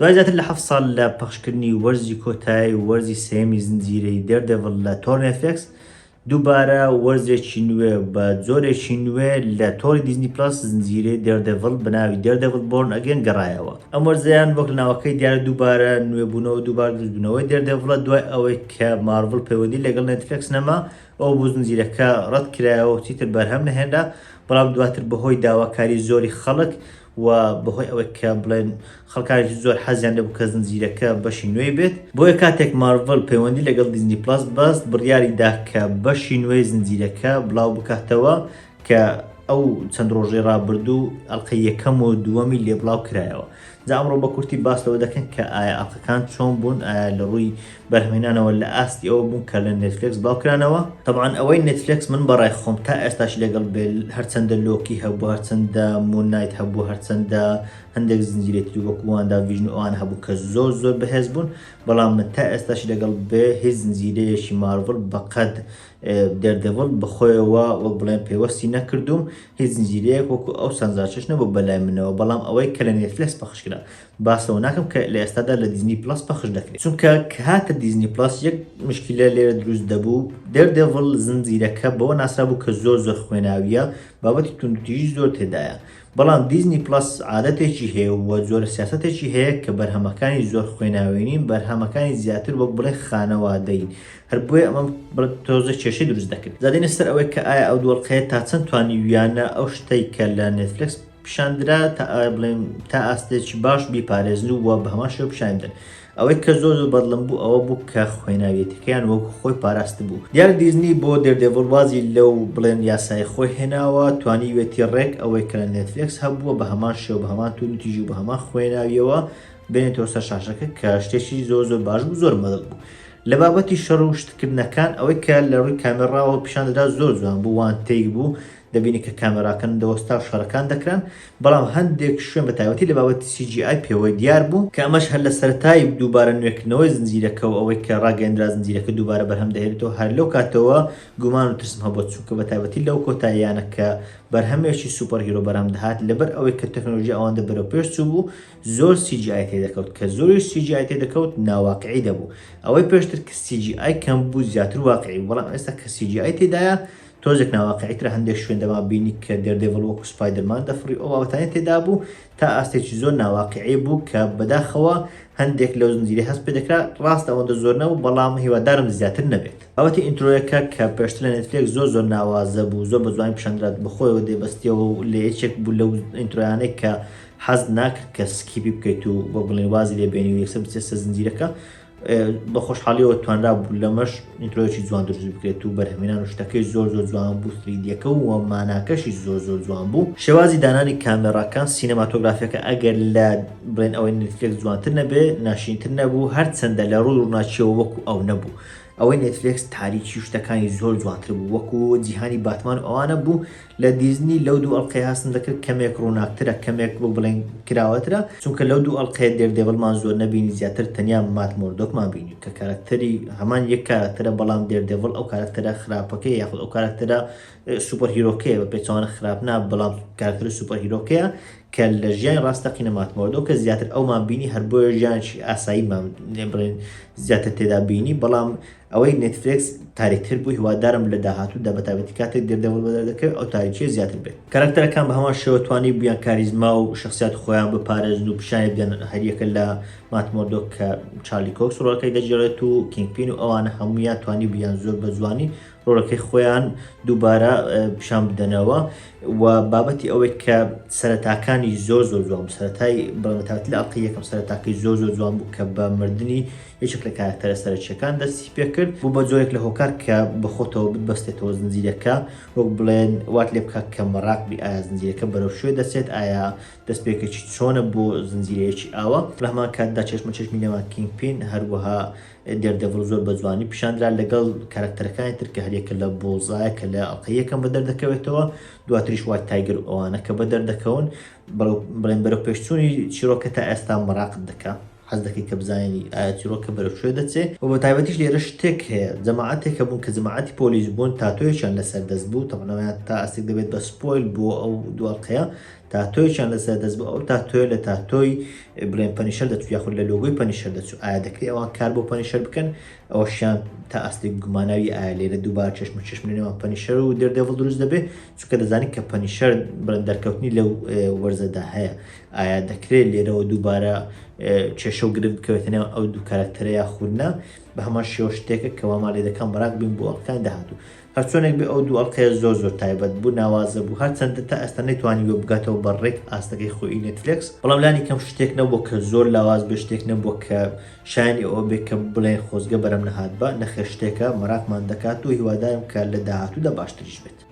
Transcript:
دوای زیاتر لە حەفت ساڵ لە پەخشکردنی وەرزی کۆتایی و وەرزی سێیەمی زنجیرەی دێردێڤڵ لە تۆڕی نێتفلێکس، دووبارە وەرزێکی نوێ بە جۆرێکی نوێ لە تۆڕی دیزنی پڵەس زنجیرەی دێردێڤڵ بە ناوی دێردێڤڵ بۆرن ئەگەین گەڕایەوە. ئەم وەرزەیان وەک لە ناوەکەی دیارە دووبارە نوێبوونەوە و دووبارە دروستبوونەوەی دێردێڤڵە دوای ئەوەی کە مارڤڵ پەیوەندی لەگەڵ نێتفلێکس نەما ئەوە بوو زنجیرەکە ڕەتکرایەوە و چیتر بەرهەم نەهێنرا، بەڵام دواتر بەهۆی داواکاری زۆری خەڵک و بەهۆی ئەوەی کە بڵێن خەڵکانێکی زۆر حەزیان لێبوو کە زنجیرەکە بەشی نوێی بێت، بۆیە کاتێک مارڤڵ پەیوەندی لەگەڵ دیزنی پڵەس بەست بڕیاری دا کە بەشی نوێی زنجیرەکە بڵاو بکاتەوە کە ئەو چەند ڕۆژەی ڕابردوو ئەڵقەی یەکەم و دووەمی لێ بڵاو کرایەوە. جا ئەمڕۆ بە کورتی باس لەوە دەکەن کە ئایا ئەڵقەکان چۆن بوون، ئایا لە ڕووی بەرهەمهێنانەوە لە ئاستی ئەوە بوون کە لە نێتفلێکس بڵاو کرانەوە؟ تەبعەن ئەوەی نێتفلێکس من بە ڕای خۆم تا ئێستاشی لەگەڵ بێ هەرچەندە لۆکی هەبوو، هەرچەندە مون نایت هەبوو، هەرچەندە هەندێک زنجیرەی تری وەکو واندا ڤیژن و ئەوانە هەبوو کە زۆر زۆر بەهێز بوون، بەڵام من تا ئێستاشی لەگەڵ بێ هیچ زنجیرەیەکی مارڤڵ بەقەد دێردێڤڵ بەخۆیەوە وەک بڵێن پەیوەستی نەکردووم، هیچ زنجیرەیەک وەکو ئەو سەرنجڕاکێش نەبوو بەلای منەوە، بەڵام ئەوەی کە لە نێتفلێکس پەخش کرا باس لەوە ناکەم کە لە ئێستادا لە دیزنی پڵەس پەخش دەکرێت، چونکە کە هاتە دیزنی پڵەس یەک مشکیلە لێرە دروست دەبوو، دێردێڤڵ زنجیرەکە بەوە ناسرابوو کە زۆر زۆر خوێناوییە، بابەتی توندوتیژی زۆر تێدایە، بەڵام دیزنی پڵەس عادەتێکی هەیە و جۆرە سیاسەتێکی هەیە کە بەرهەمەکانی زۆر خوێناوی نین، بەرهەمەکانی زیاتر وەک بڵێن خانەوادەیین، هەر بۆیە ئەمە تۆزێک کێشەی دروست دەکرد. جا دێینە سەر ئەوەی کە ئایا ئەو دوو ئەڵقەیە تا چەند توانیویانە ئەو شتەی کە لە نێتفلێکس پیشان درا تا بڵێن تا ئاستێکی باش بیپارێزن و بە هەمان شێوە پیشانی بدەن. ئەوەی کە زۆر زۆر بەدڵم بوو ئەوە بوو کە خوێناویەتەکەیان وەکو خۆی پاراستبوو. دیارە دیزنی بۆ دێردێڤڵ وازی لەو بڵێن یاسای خۆی هێناوە، توانیویەتی ڕێک ئەوەی کە لە نێتفلێکس هەبووە بە هەمان شێوە بە هەمان توندوتیژی و بە هەمان خوێناویەوە بێنێتەوە سەر شاشەکە کە شتێکی زۆر زۆر باش بوو زۆرم بەدڵ بوو. لە بابەتی شەڕ و شتکردنەکان ئەوەی کە لە ڕووی کامێڕاوە پیشان دەدرا زۆر جوان بوو one take بوو دەبینی کە کامێراکان دەوەستا و شەڕەکان دەکران، بەڵام هەندێک شوێن بە تایبەتی لە بابەتی CGI پێوەی دیار بوو، کە ئەمەش هەر لە سەرەتای دووبارە نوێکردنەوەی زنجیرەکە و ئەوەی کە ڕاگەیەندرا زنجیرەکە دووبارە بەرهەم دەهێنێتەوە هەر لەو کاتەوە گومان و ترسم هەبووە چونکە بە تایبەتی لەو کۆتاییانە کە بەرهەمێکی superhero بەرهەم دەهات لەبەر ئەوەی کە تەکنۆلۆژیا ئەوەندە بەرەو پێش چووبوو زۆر CGI تێدەکەوت کە زۆریش CGI تێدەکەوت ناواقعی دەبوو ئەوەی پێشتر کە CGI کەم بوو زیاتر واقعی بوو بەڵام ئێستا کە CGI تێدایە تۆزێک ناواقعی ترە هەندێک شوێن دەما بینی کە دێردێڤڵ وەکو سپایدەرمان دەفڕی ئەو بابەتانەی تێدا بوو تا ئاستێکی زۆر ناواقعی بوو کە بەداخەوە هەندێک لەو زنجیرەی هەست پێ دەکرا ڕاستە ئەوەندە زۆر نەبوو بەڵام هیوادارم زیاتر نەبێت. بابەتی intro یەکە کە پێشتر لە نێتفلێکس زۆر زۆر ناوازە بوو زۆر بە جوانی پیشاندرا بەخۆیەوە دەیبەستیەوە و لە یەکێک بوو لەو intro یانەی کە حەز ناکرد کە skip ی بکەیت و بۆ بڵێن وازی لێ بێنی و یەکسەر بچێت سەر زنجیرەکە بە خۆشحاڵیەوە توانرا بوو لەمەش intro یەکی جوان دروست بکرێت و بەرهەمێنان و شتەکەی زۆر زۆر جوان بوو 3D یەکە و ماناکەشی زۆر زۆر جوان بوو شێوازی دانانی کامێراکان سینەماتۆگرافیەکە ئەگەر لە بڵێن ئەوەی نێتفلێکس جوانتر نەبێ ناشینتر نەبوو هەرچەندە لە ڕووی ڕووناکیەوە وەکو ئەو نەبوو ئەوەی نێتفلێکس تاریکی و شتەکانی زۆر جوانتر بوو وەکو جیهانی باتمان و ئەوانە بوو لە دیزنی لەو دوو ئەڵقەی هەستم دەکرد کەمێک ڕووناکترە کەمێک بۆ بڵێن کراوەترە چونکە لەو دوو ئەڵقەیە دێردێڤڵمان زۆر نەبینی زیاتر تەنیا مات مۆردۆکمان بینی کە کارەکتەری هەمان یەک کارەکتەرە بەڵام دێردێڤڵ ئەو کارەکتەرە خراپەکەی یاخود ئەو کارەکتەرە superhero کەیە بە پێچەوانە خراپ نا بەڵام کارەکتەری superhero کەیە کە لە ژیانی ڕاستەقینە مات مۆردۆکە زیاتر ئەومان بینی هەر بۆیە ژیانێکی ئاساییمان بڵێن زیاتر تێدا بینی بەڵام ئەوەی نێتفلێکس تاریکتر بوو هیوادارم لە داهاتوودا بە تایبەتی کاتێک دێردێڤڵ بەدەر دەکەوێت ئەو تاریکیە زیاتر بێت. کارەکتەرەکان بە هەمان شێوە توانی بوویان کاریزما و شخصیات خۆیان بپارێزن و پیشانی بدەن هەریەکە لە مات مۆردۆک کە چارلی کۆکس ڕۆڵەکەی دەگێڕێت و کینگ پین و ئەوانە هەموویان توانی بوویان زۆر بە جوانی ڕۆڵەکەی خۆیان دووبارە پیشان بدەنەوە و بابەتی ئەوەی کە سەرەتاکانی زۆر زۆر جوان بوو سەرەتای بەڵام لە ئەڵقەی یەکەم سەرەتاکەی زۆر زۆر جوان بوو کە بە مردنی یەکێک لە کارەکتەرە سەرەکییەکان دەستی پێکرد، بوو بە جۆرێک لە هۆکار کە بەخۆتەوە بتبەستێتەوە زنجیرەکە، وەک بڵێن وات لێ بکات کە مەراق بی ئایا زنجیرەکە بەرەو کوێ دەچێت، ئایا دەستپێکێکی چۆنە بۆ زنجیرەیەکی ئاوا. لە هەمان کاتدا چێشمە چێشمی نێوان کینگ پین هەروەها دێردێڤڵ زۆر بە جوانی پیشاندرا لەگەڵ کارەکتەرەکانی تر کە هەریەکە لە بۆڵزایە کە لە ئەڵقەی یەکەم بەدەر دەکەوێتەوە، دواتریش وایت تایگەر و ئەوانە کە بەدەر دەکەون، بڵێن بەرەو پێشچوونی چیرۆکە تا ئێستا مەراقت دەکا. حەز دەکەی کە بزانی ئایا چیرۆکە بەرەو کوێ دەچێ و بە تایبەتیش لێرە شتێک هەیە جەماعەتێک هەبوون کە جەماعەتی پۆلیس بوون تاتۆیەکیان لەسەر دەست بوو تەبعەن ئەوەیان تا ئاستێک دەبێت بە spoil بۆ ئەو دوو ئەڵقەیە. تاتۆیەکیان لەسەر دەست بوو، ئەو تاتۆیە لە تاتۆی بڵێن پەنیشەر دەچوو یاخود لە لۆگۆی پەنیشەر دەچوو. ئایا دەکرێت ئەوان کار بۆ پەنیشەر بکەن؟ ئەوەشیان تا ئاستێک گوماناوی ئایا لێرە دووبارە چێشم و چێشم لە نێوان پەنیشەر و دێردێڤڵ دروست دەبێت؟ چونکە دەزانین کە پەنیشەر بڵێن دەرکەوتنی لەو وەرزەدا هەیە. ئایا دەکرێت لێرەوە دووبارە کێشە و گرفت بکەوێتە نێوان ئەو دوو کارەکتەرە یاخود نا؟ بە هەمان شێوە شتێکە کە وامان لێ دەکەم مەراق بین بۆ ئەڵقەکانی داهاتوو. هەرچۆنێک بێ ئەو دوو ئەڵقەیە زۆر زۆر تایبەت بوو، ناوازە بوو، هەرچەندە تا ئێستا نەیتوانیوە بگاتەوە بە ڕێک ئاستەکەی خۆی نێتفلێکس، بەڵام لانی کەم شتێک نەبووە کە زۆر لاواز بێ، شتێک نەبووە کە شایەنی ئەوە بێ کە بڵێین خۆزگە بەرەم نەهاتبا، نەخێر شتێکە مەراقمان دەکات و هیوادارم کە لە داهاتوودا باشتریش بێت.